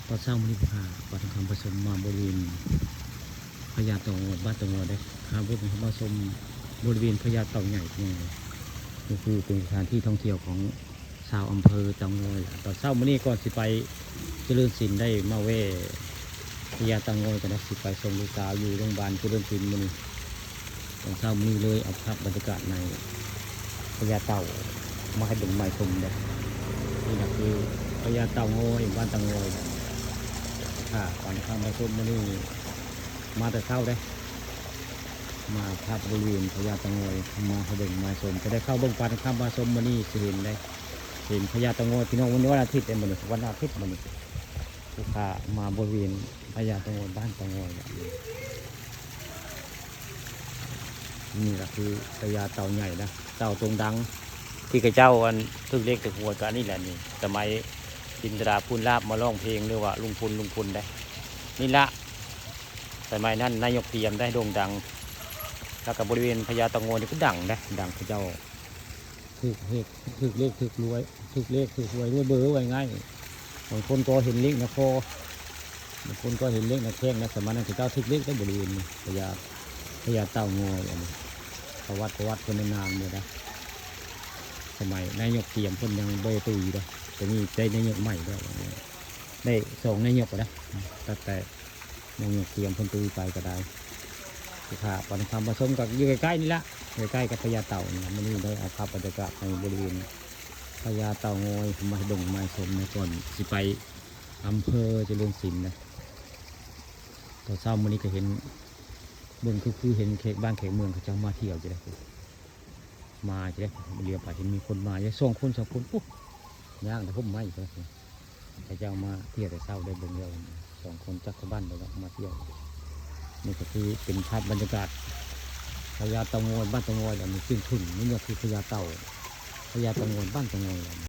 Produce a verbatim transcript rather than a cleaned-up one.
ตอนเช้ามื้อนี้พาป้าทองคำผสมมาบริเวณพญาเต่างอย บ้านเต่างอยได้ พาเบิ่งมาชมบริเวณพญาเต่าใหญ่พี่น้อง นี่คือเป็นสถานที่ท่องเที่ยวของชาวอำเภอเต่างอย ตอนเช้ามื้อนี้ก่อนสิไปเจริญศิลป์ได้มาแวะพญาเต่างอยกันนะ สิไปส่งลูกสาวอยู่โรงพยาบาลเจริญศิลป์มื้อนี้ ตอนเช้ามื้อนี้เลยเอาภาพบรรยากาศในพญาเต่ามาให้เบิ่งมาชมเด้อ นี่นะคือพญาเต่างอย บ้านเต่างอย ค่ะ ตอนเข้ามาชมมื้อนี้มาแต่เช้าเด้อ มาภาพบริเวณพญาเต่างอย มาให้เบิ่งมาชม จะได้เข้าเบิ่งปานค่ำมาชมมื้อนี้สิเห็นได้ เห็นพญาเต่างอยพี่น้อง วันนี้วันอาทิตย์เด้อมื้อนี้ วันอาทิตย์มื้อนี้ ลูกค้ามาบริเวณพญาเต่างอย บ้านเต่างอยเนี่ย นี่ก็คือพญาเต่าใหญ่นะ เต่าโด่งดัง ที่เขาเจ้าอันถืกเลขถืกหวยก็อันนี้แหละนี่ สมัยจินตราภูลลาภมาร้องเพลงเรียกว่าลุงพลลุงพลได้ นี่ละ สมัยนั้นนายกเตรียมได้โด่งดัง แล้วก็บริเวณพญาเต่างอยนี่ก็ดังนะ ดังเขาเจ้าถืกเลขถืกเลขถืกรวยถืกเลขถืกหวยรวยเบอร์ไว้ง่าย บางคนก็เห็นเลขนะคอ บางคนก็เห็นเลขนะแข้งนะ สมัยนั้นเขาเจ้าถืกเลขได้บริเวณนี้ พญา พญาเต่างอยอันนี้ ประวัติ ประวัติคนนานเลยนะ สมัยนายกเตรียมเพิ่นยังบ่ได้ตุยเด้อ แต่นี่ได้นายกใหม่ด้วย ได้สองนายกแล้วนะ ตั้งแต่นายกเตรียมเพิ่นตุยไปก็ได้ ค่ะ วันคำผสมกับอยู่ใกล้ๆนี่ละ ใกล้ๆกับพญาเต่านี่ละ มื้อนี้ได้เอาภาพบรรยากาศในบริเวณพญาเต่างอยมาให้เบิ่งมาให้ชมนะ ก่อนสิไปอำเภอเจริญศิลป์นะ ตอนเช้ามื้อนี้ก็เห็น เบิ่งคือ คือเห็นแขกบ้านแขกเมืองเขาเจ้ามาเที่ยวจะได้ มาจะได้ เดียวไปเห็นมีคนมาจะสองคนสามคน โอ้ ย่างแต่ผมไม่ก็เขาเจ้ามาเที่ยวแต่เช้าได้เบิ่งแล้ว สองคนจักรบ้านเลยเนาะมาเที่ยว นี่ก็คือเป็นภาพบรรยากาศพญาเต่างอย บ้านเต่างอย อันนี้ซึ่งถึงนี่เนี่ยคือพญาเต่า พญาเต่างอย บ้านเต่างอย